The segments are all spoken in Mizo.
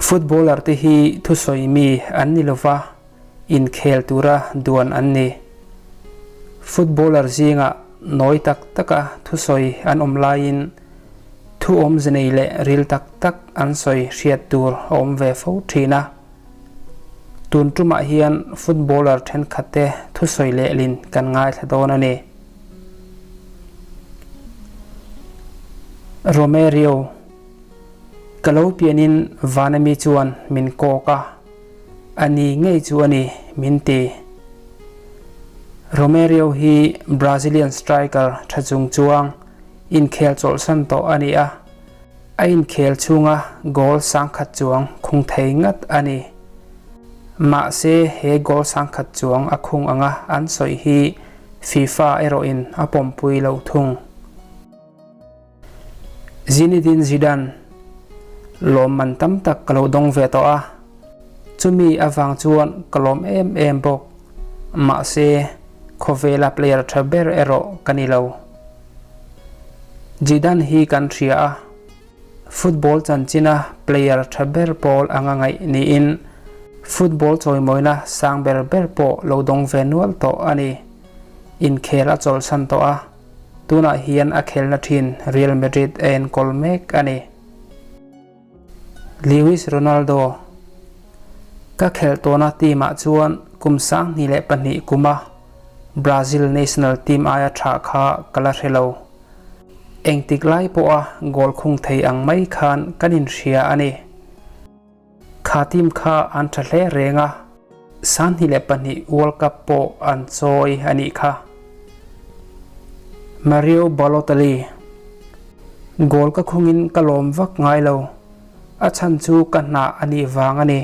Footballer te hi thusawi mi an ni lova, inkhel tura duan an ni. Footballer zingah nawi tak taka thusawi an awm laiin thu awmze nei leh ril tak tak an sawi hriat tur a awm ve fo thin a. Tun tumah hian footballer thenkhatte thusawi lehlin kan ngaithla dawn a ni. Romario, Ka lo pianin Vanami chuan min kawk a, a ni ngei chu a ni min ti. Romario hi Brazilian striker tha chung chuang inkhel chawlhsan tawh a ni a, a inkhel chhunga goal sangkhat chuang khung thei ngat a ni. Mahse he goal sangkhat chuang a khung anga an sawi hi FIFA erawhin a pawmpui lo thung. Zinedine Zidane lawmman tam tak ka lo dawng ve tawh a, chumi avang chuan ka lawm em em bawk. Mahse, khawvela player tha ber erawh ka ni lo. Zidane hi kan hria a, football chanchina player tha ber pawl anga ngaih niin football chawimawina sang ber ber pawh lo dawng ve nual tawh a ni. Inkhel a chawlhsan tawh a, tunah hian a khelna thin Real Madrid a enkawl mek a ni. Luis Ronaldo, Ka khelh tawhna team ah chuan kum 2002 kuma Brazil national team aia tha kha ka la hre lo. Engtik lai pawha goal khung thei ang mai khan kan inhria a ni. Kha team kha an tha hle reng a, 2002 World Cup pawh an chawi a nih kha. Mario Balotelli, Goal ka khungin ka lawm vak ngai lo, a chhan chu ka hnah a nih vang a ni.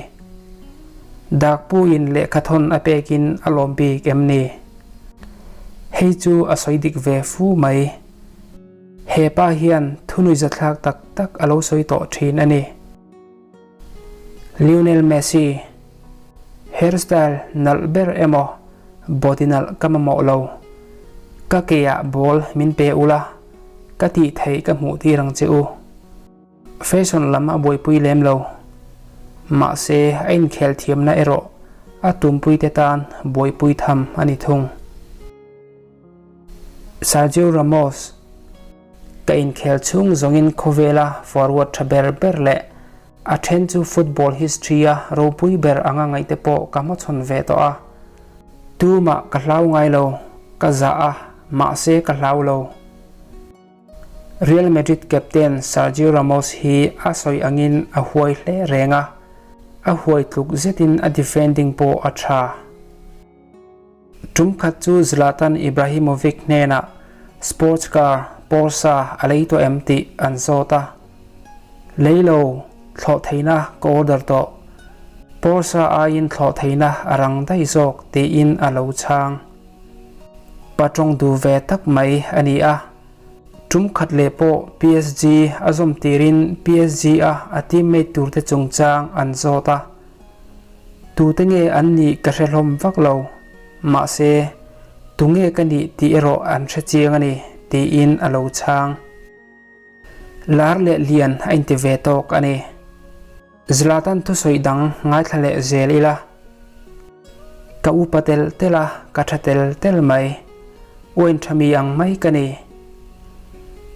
Dakpuiin lehkhathawn a pekin a lawm bik em ni? Hei chu a sawi dik ve fu mai. He pa hian thunui zathlak tak tak a lo sawi tawh thin a ni. Lionel Messi, Hairstyle nalh ber emaw body nalh ka mamawh lo. Ka keah ball min pe ula, ka tih theih ka hmuh tir ang che u. Fashion lam a buaipui lem lo. Mahse a inkhel thiamna erawh a tumpuite tan buaipui tham a ni thung. Sergio Ramos, Ka inkhel chhung zawngin khawvela forward tha ber ber leh a then chu football history-a ropui ber anga ngaihte pawh ka hmachhawn ve tawh a. Tumah ka hlau ngai lo, ka zah a, mahse ka hlau lo. Real Madrid captain Sergio Ramos hi a sawi angin a huai hle reng a, a huai tluk zetin a defending pawh a tha. Tum khat chu Zlatan Ibrahimovic hnenah sports car Porsche a lei tawh em tih an zawt a. Lei lo, thlawh theihna ka order tawh. Porsche aiin thlawh theihna a rang daih zawk tiin a lo chhang. Pa tawng duh ve tak mai a ni a. Tum khat leh pawh PSG a zawm tirin PSG a a teammate turte chungchang an zawt a. Tute nge an nih ka hre hlawm vak lo, mahse, tunge ka nih tih erawh an hre chiang a ni, tiin a lo chhang. Lar leh lian a inti ve tawk a ni. Zlatan thusawi dang ngaithla leh zel ila. Ka upa tel tel a, ka tha tel tel mai. Uain tha mi ang mai ka ni.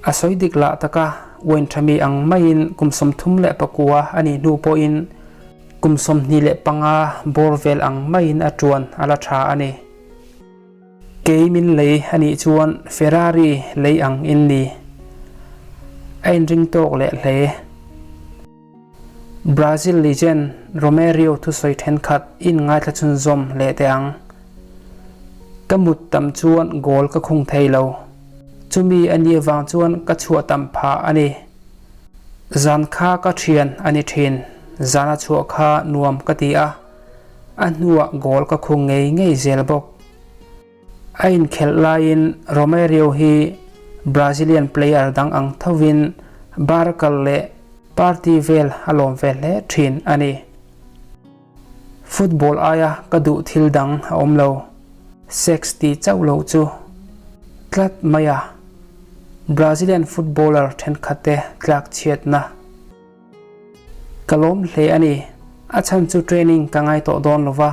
A sawi dik lah taka uain tha mi ang maiin kum 39 a nih hnu pawhin kum 25 bawr vel ang maiin a tuan a la tha a ni. Kei min lei a nih chuan Ferrari lei ang in ni. A inring tawk leh hle. Brazil legend Romario thusawi thenkhat in ngaithla chhunzawm leh teh ang. Ka mut tam chuan goal ka khung thei lo. Chumi a nih avang chuan ka chhuah tam phah a ni. Zan kha ka thian a ni thin. Zan a chhuah kha nuam ka ti a, a hnuah goal ka khung ngei ngei zel bawk. A inkhelh laiin Romario hi Brazilian player dang ang thovin bar kal leh party vel a lawm ve hle thin a ni. Football aia ka duh thil dang a awm lo, sex tih chauh lo chu. Tlat mai a, Brazilian footballer thenkhatte tlak chhiatna. Ka lawm hle a ni. A chhan chu training ka ngai tawh dawn lo va,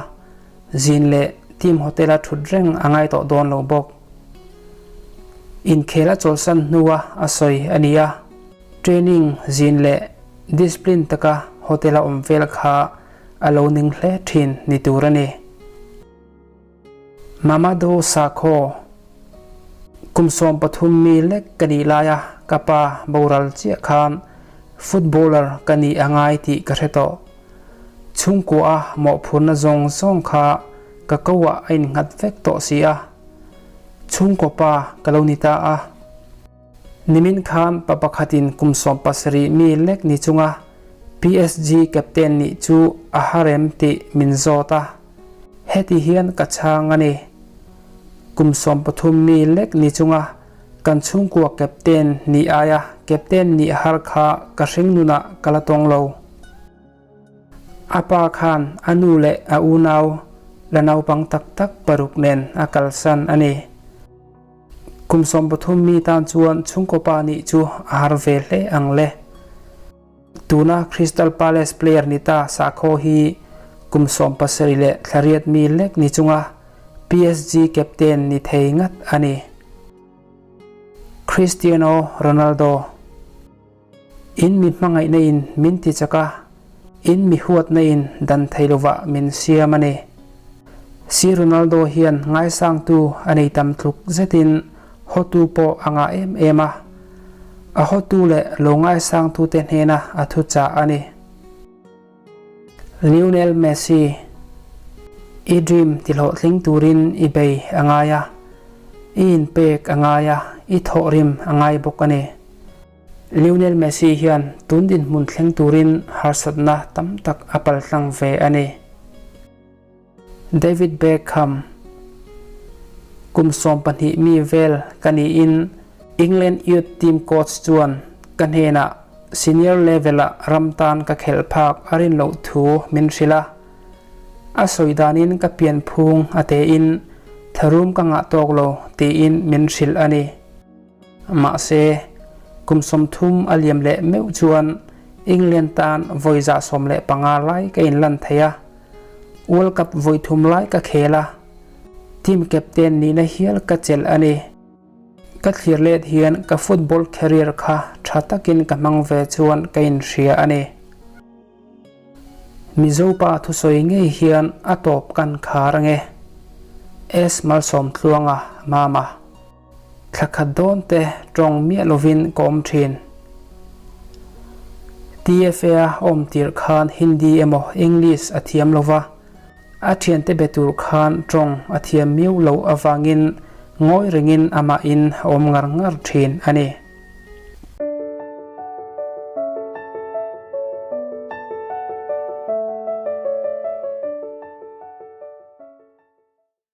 zin leh team hotel-a thut reng a ngai tawh dawn lo bawk. Inkhel a chawlhsan hnua a sawi a ni a, training zin leh discipline taka hotel-a awm vel kha a lo ning hle thin ni tur a ni. Mamadou Sakho, Kum 13 mi lek ka nih laia ka pa boral chiah khan footballer ka nih a ngai tih ka hre tawh. Chhungkua a mawhphurna zawng zawng kha ka ko ah a innghat vek tawh si a. Chhungkaw pa ka lo ni ta a. Nimin khan pa pakhatin kum 17 mi lek ni chunga PSG captain nih chu a harem tih min zawt a. Heti hian ka chhang a ni. Kum 13 mi lek ni chunga kan chhungkua captain nih aia captain nih har kha ka hring nunah ka la tawng lo. A pa khan a nu leh a unau la naupang tak tak paruk nen a kalsan a ni. Kum 13 mi tan chuan chhungkaw pa nih chu a har ve hle ang le. Tuna Crystal Palace player ni ta Sakho hi kum 17 leh thla riat mi lek ni chunga PSG captain ni thei ngat a ni. Cristiano Ronaldo In mi hmangaihna in min ti chak a, in mi huatna in dan thei lovah min siam a ni. Si Ronaldo hian ngaisangtu a nei tam tluk zetin hotu pawh a ngah em em a. A hotu leh lo ngaisangtute hnena a thuchah a ni. Lionel Messi, I dream ti hlawhtling turin i bei a ngai a, i inpek a ngai a, i thawhrim a ngai bawk a ni. Lionel Messi hian tun dinhmun thleng turin harsatna tam tak a paltlang ve a ni. David Beckham, Kum 12 mi vel ka niin England Youth Team coach chuan ka hnenah senior level-ah ram tan ka khelh phak a rin loh thu min hrilh a. A sawi danin ka pian phung a tein tharum ka ngah tawk lo tiin min hrilh a ni. Mahse, kum 30 a liam leh meuh chuan England tan vawi 115 lai ka inlan thei a. World Cup vawi thum lai ka khel a, team captain nihna hial ka chelh a ni. Ka thlir let hian ka football career kha tha takin ka hmang ve chuan ka inhria a ni. Mizo pa thusawi ngei hian a tawp kan khar ange. S Malsawmtluanga Mama. Thla khat dawn te tawng miah lovin ka awm thin. TFA a awm tirh khan Hindi emaw English a thiam lova, a thiante be tur khan tawng a thiam miau loh avangin ngawi rengin amahin a awm ngar ngar thin a ni.